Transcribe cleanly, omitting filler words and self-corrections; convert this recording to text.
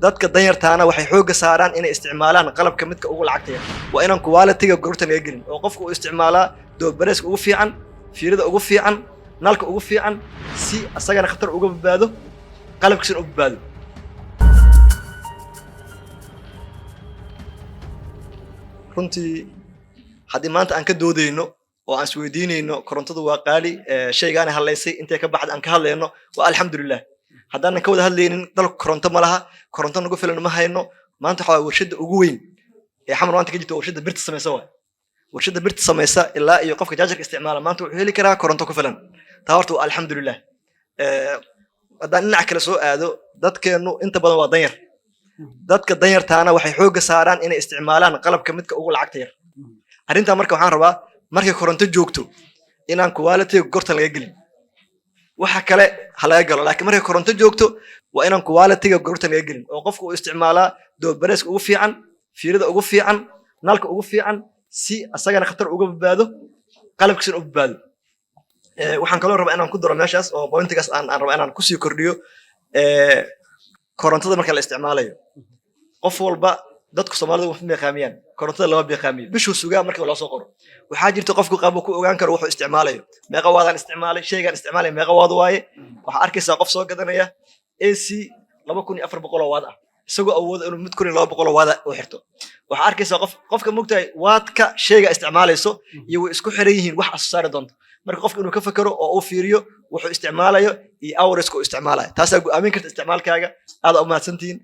Dadka danyartaana waxay xoogga saaraan inay isticmaalaan qalabka midka ugu lacagta yar. Waa inaan quality-ga gorgortan laga gelin oo qofka uu isticmaalaa doobareeska ugu fiican, fiirada ugu fiican, nalka ugu fiican, si asagana khatar uga badbaado, qalabkiisana u badbaado. Runtii haddii maanta aan ka doodayno oo aan isweydiinayno korontadu waa qaali, shaygaana hadlaysay intay ka baxda aan ka hadlayno, waa alxamdulilah. Haddaanan ka wada hadlaynin dalku koronto ma laha, koronto nagu filan ma hayno. Maanta waxaa waye warshadda ugu weyn ee Xamar maanta ka jirta waa warshadda birta samaysa. Waay warshadda birta samaysa ilaa iyo qofka jaajarka isticmaala maanta wuxuu heli karaa koronto ku filan. Taa horta waa alxamdulilah. Haddaan dhinaca kale soo aado, dadkeennu inta badan waa danyar. Dadka danyartaana waxay xoogga saaraan inay isticmaalaan qalabka midka ugu lacagta yar. Arrintaa marka waxaan rabaa markay koronto joogto inaan quality gortan laga gelin. Waxa kale ha laga galo, laakiin markay koronto joogto waa inaan quality-ga gortan laga gelin oo qofka uu isticmaalaa doobareeska ugu fiican, fiirada ugu fiican, nalka ugu fiican, si asagana khatar uga badbaado, qalabkiisana u badbaado. Waxaan kaloo rabaa inaan ku daro meeshaas oo pointigaas aan rabaa inaan kusii kordhiyo. Korontada marka la isticmaalayo, qof walba, dadku Soomaalida wax ma yaqaamiyaan. Korontada lama beeqaamiyo, bishuu sugaa marka loo soo qoro. Waxaa jirta qofku qaab uu ku ogaan karo wuxuu isticmaalayo, meeqa waadaan isticmaalay, shaygaan isticmaalay meeqa waad waaye. Waxaa arkaysaa qof soo gadanaya AC 2400 oo waad ah, isagoo awooda inuu mid 1200 oo waada u xirto. Waxaa arkaysaa qof qofka mogtahay waadka shayga isticmaalayso iyo way isku xiran yihiin wax aso saari doonto. Marka qofka inuu ka fakero oo uu fiiriyo wuxuu isticmaalayo iyo hourska uu isticmaalayo, taasaa go'aamin karta isticmaalkaaga. Aad u mahadsantihiin.